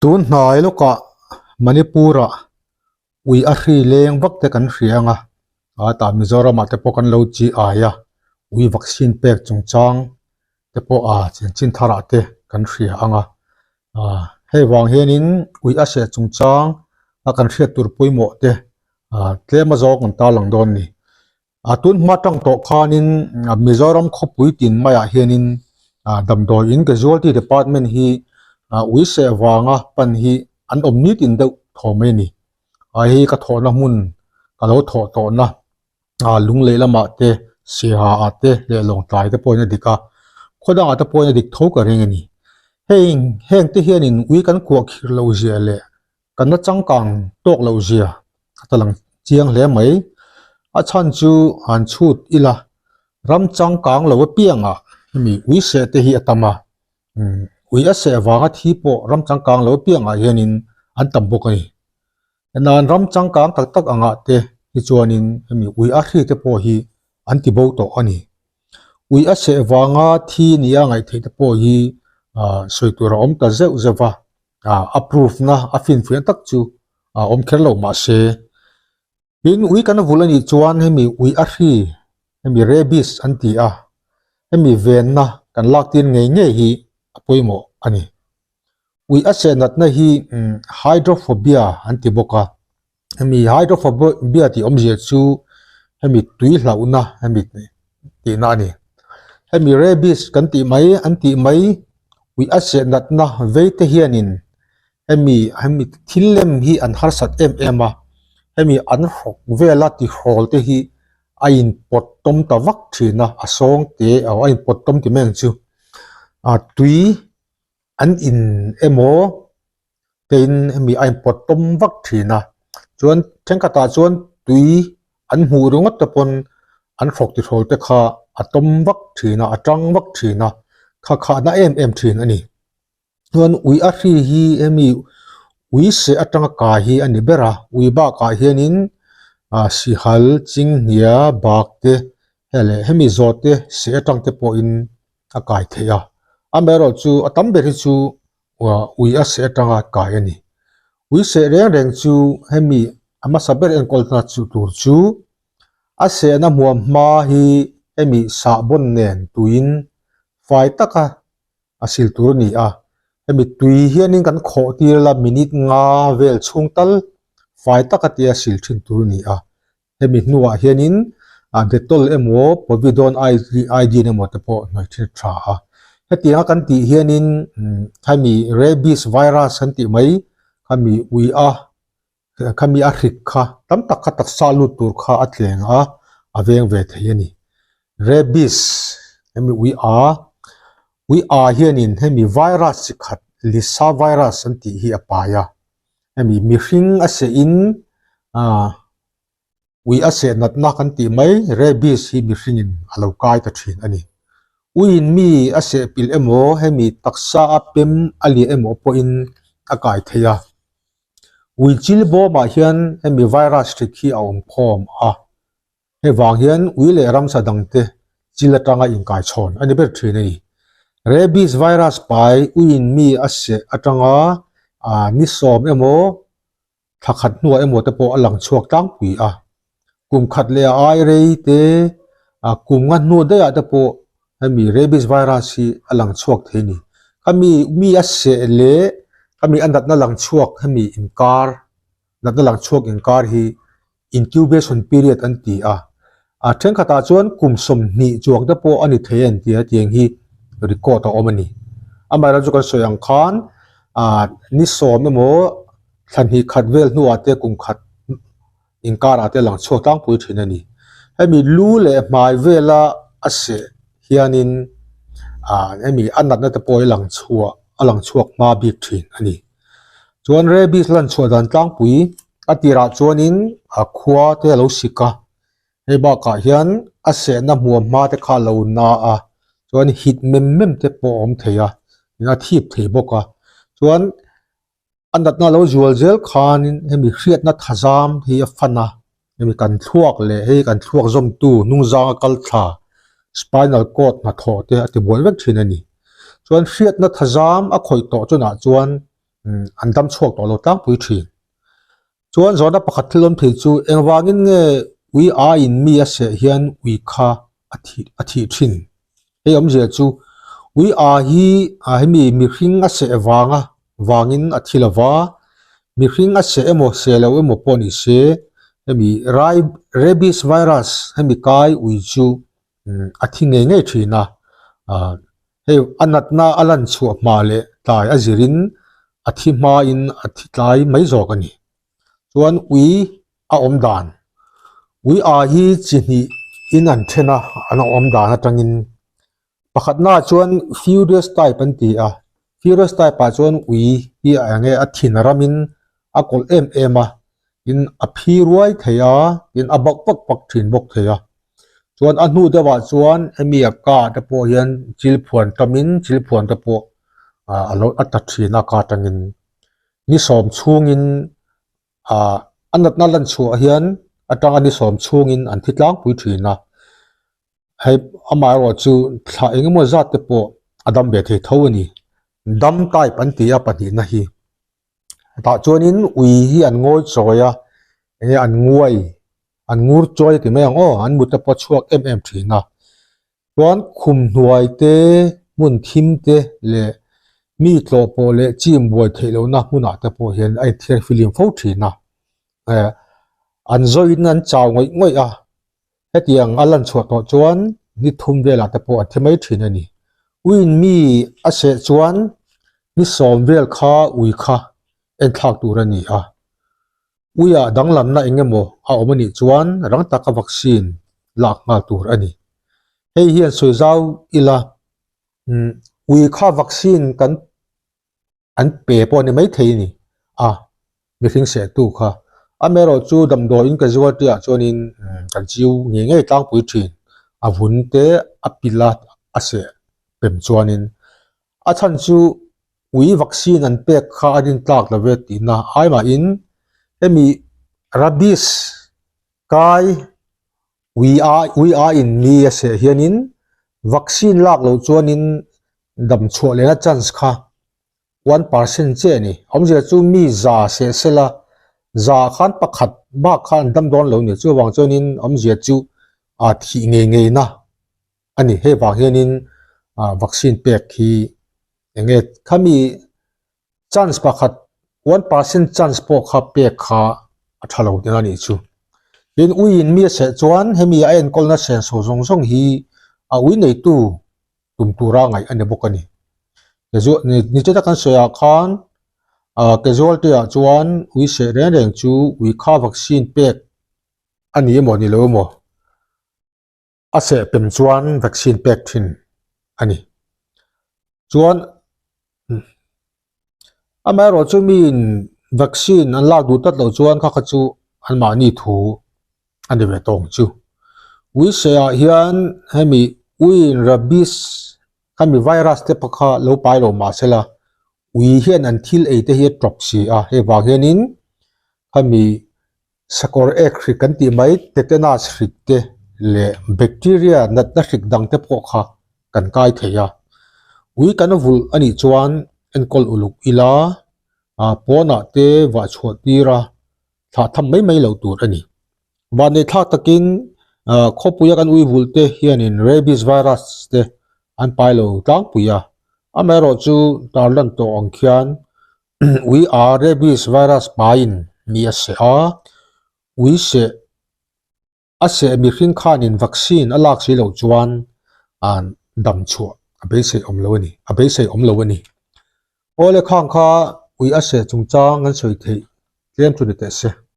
Tun hnai lawkah Manipur-ah ui a hri leng vak te kan hria ang a, a tah Mizoramah te pawh kan lo chi ai a, ui vaccine pek chungchang te pawh a chanchin tharah te kan hria ang a. Hei vang hianin ui a seh chungchang a kan hriat tur pawimawh te tlem a zawng kan tarlang dawn a ni. A tun hma tang tawh khanin Mizoram khawpui tin maiah hianin damdawi in casualty department hi ui seh vanga pan hi an awm nitin deuh thaw mai a ni. A hei ka thawhna hmun ka lo thawh tawhna lunglei lamah te Siaha ah te leh Lawngtlai te pawhin a dik a, khaw dangah te pawhin a dik tho ka ring a ni. Heng heng te hianin ui kan kuah khir loh zia leh Kan la changkang tawk loh zia a ta lang chiang hle mai. A chhan chu han chhut ila ram changkang lo apiangah hemi ui seh te hi a tam a, ui a seh vanga thi pawh ram changkang lo apiangah hianin an tam bawk a ni. Nan ram changkang tak tak angah te hi chuanin hemi ui a hri te pawh hi an ti bo tawh a ni. Ui a seh vanga thi nia ngaihtheih te pawh hi sawi tur a awm ta zeuh zeuh va. A proof na a finfiah tak chu a awm kher lo mahse tin ui kan vul anih chuan hemi ui a hri hemi rabies an ti a hemi venna kan lak tir ngei ngei hi a pawimawh a ni. Ui a seh natna hi hydrophobia an ti bawk a hemi hydrophobia tih awmzia chu hemi tui hlauhna hemi tihna a ni. Hemi rabies kan tih mai an tih mai ui a seh natna vei te hianin hemi hemi thil lem hi an harsat em em a hemi an hrawk vela tihrawl te hi a inpawt tawm ta vak thin a a sawng te a inpawt tawm ti mai ang chu a tui an in emaw tein hemi a inpawt tawm vak thin a chuan thenkhatah chuan tui an hmuh ringawt te pawn an hrawk ti hrawl te kha a tawm vak thin a a tang vak thin a kha khahna em em thin a ni chuan ui a hri hi hemi ui seh atanga kai hi a ni ber a ui bakah hianin ah sihal chinghnia bak te hei leh hemi zawh te seh atang te pawhin a kai theih a amaherawh chu a tam ber hi chu ui a seh atanga kai a ni. Ui seh reng reng chu hemi a hmasa ber enkawl na chu tur chu a sehna hmuam hma hi hemi sahbawn nen tuiin fai taka a sil tur a ni a, hemi tui hianin kan khawh tir la minute nga vel chhung tal fai taka tia sil thin tur a ni a. Hemi hnuah hianin Dettol emaw Povidone iodine emaw te pawh hnawih thin tha a. Hetianga kan tih hianin khami rabies virus kan tih mai khami ui a khami a hrik kha tam tak kha taksa lut tur kha a tleng a, a veng ve thei a ni. Rabies hemi ui a ui a hianin hemi virus chi khat Lissa virus an tih hi a pai a. Hemi mihring a sehin ah ui a seh natna kan tih mai rabies hi mihringin a lo kai ta thin a ni. Uiin mi a seh pilh emaw hemi taksa a pem a liah emaw pawhin a kai thei a. Ui chil bawmah hian hemi virus hrik hi a awm khawm a. Hei vang hian ui leh ramsa dangte chil atanga inkaichhawn a ni ber thin a ni. Rabies virus pai uiin mi a seh atanga ni sawm emaw thla khat hnuah emaw te pawh a lang chhuak tlangpui a. Kum khat leh a ai rei te kum nga hnu daihah te pawh hemi rabies virus hi a lang chhuak thei a ni. Khami mi a seh leh khami a natna lang chhuak hemi inkar natna lang chhuak inkar hi incubation period an ti a, a thenkhatah chuan kum 20 chuang te pawh a ni thei a inti a tiang hi record a awm a ni. Amaherawhchu chu kan sawi ang khan ah ni sawm emaw thla hnih khat vel hnuah te kum khat inkarah te lang chhuak tlangpui thin a ni. Hemi lu leh hmai vela a seh hianin ah hemi a natna te pawh hi lang chhuah a lang chhuak hma bik thin a ni. Chuan rabies lan chhuah dan tlangpui a tirah chuanin a khua te a lo sik a, hei bakah hian a sehna hmuam hma te kha a lo na a, chuan hit mem mem te pawh a awm thei a, a thip thei bawk a, chuan a natna lo zual zel khanin hemi hriatna thazam hi a fan a, hemi kan thluak leh hei kan thluak zawmtu hnungzanga kal thla spinal cord hnathawh te a ti buai vek thin a ni. Chuan hriatna thazam a khawih tawh chunah chuan. an dam chhuak tawh lo tlangpui thin. Chuan zawhna pakhat thil awm thei chu engvangin nge ui aiin mi a seh hian ui kha a thih a thih thin? Hei awmzia chu ui a hi a hemi mihring a seh vanga vangin a thi lova, mihring a seh emaw seh lo emaw pawh ni se hemi rai rabies virus hemi kai ui chu a thi ngei ngei thin a, hei a natna a lan chhuah hma leh tlai a zirin a thi hmain a thi tlai mai zawk a ni. Chuan ui a awm dan, ui a hi chi hnih in an then a, an awm dan atangin pakhatna chuan furious type an ti a, furious type ah chuan ui hi a eng nge a thin ramin a kawlh em em a, tin a phi ruai thei a, tin a bak vak vak thin bawk thei a. Chuan a hnu deuh ah chuan hemi a ka te pawh hian chil phuan tamin chil phuan te pawh ah a lo a ta thin a ka atangin ni sawm chhungin ah a natna lan chhuah hian atanga ni sawm chhungin an thi tlangpui thin a. Hei amaherawh chu thla eng emaw zat te pawh a dam ve thei tho a ni. Dam type an ti a pahnihna hi. Tah chuanin ui hi an ngawi chawi a, enge an nguai, an ngur chawi a ti mai ang aw, an mut te pawh a chhuak em em thin a. Chuan khum hnuai te, hmun thim te leh mi tlawh pawh leh chim buai theih lohna hmunah te pawh hian a inthiar filim fo thin a. Eh an zawiin an chau ngawih ngawih a, Hetiang a lan chhuah tawh chuan ni thum velah te pawh a thi mai thin a ni. Uiin mi a seh chuan ni sawm vel kha ui kha enthlak tur a ni a. Uiah danglamna eng emaw a awm a nih chuan rang taka vaccine lak nghal tur a ni. Hei hian sawi zau ila ui kha vaccine kan an pe pawh a ni maithei a ni a, mihring sehtu kha. Amaherawh chu damdawiin casualty ah chuanin kan chiu ngei ngei tlangpui thin, a vun te a pilh a a seh pem chuanin a chhan chu ui vaccine an pek kha a rintlak lo ve tihna ai mahin hemi rabies kai ui a ui a in mi a seh hianin vaccine lak loh chuanin dam chhuah lehna chance kha 1% chiah a ni. Awmzia chu mi za seh sela za khan pakhat bak kha an dam dawn lo ni. Chuvang chuanin awmzia chu a thih ngei ngei na a ni. Hei vang hianin vaccine pek hi enge khami chance pakhat 1% chance pawh kha pek kha a tha lo tihna a nih chu. Tin uiin mi a seh chuan hemi a enkawlna senso zawng zawng hi a ui neitu tum tura ngaih a ni bawk a ni. Ni cheta kan sawi ah khan ah casualty ah chuan ui seh reng reng chu ui kha vaccine pek a ni emaw ni lo emaw a seh pem chuan vaccine pek thin a ni. Chuan amaherawh chu miin vaccine an lak duh tlat loh chuan kha kha chu anmahni thu a ni ve tawng chu. Ui seh ah hian hemi uiin rabies khami virus te pawh kha lo pai lo mah se la ui hian an thil ei te hi a tawp si a hei vang hianin khami Sakawr ek hrik kan tih mai tetanus hrik te leh bacteria natna hrik dang te pawh kha kan kai thei a. Ui kan vulh a nih chuan enkawl uluk ila pawnah te vah chhuah tir a thlah tham mai mai lo tur a ni. Vanneih thlak takin khawpuia kan ui vulh te hianin rabies virus te an pai lo tlangpui a. Amaherawhchu tarlan tawh ang khian Ui a rabies virus paiin mi a seh a, ui seh a seh mihring khanin vaccine a lak si loh chuan an dam chhuah a beisei awm lo a ni, a beisei awm lo a ni. Awle khang kha ui a seh chungchang an sawi theih tlem chu ni teh se.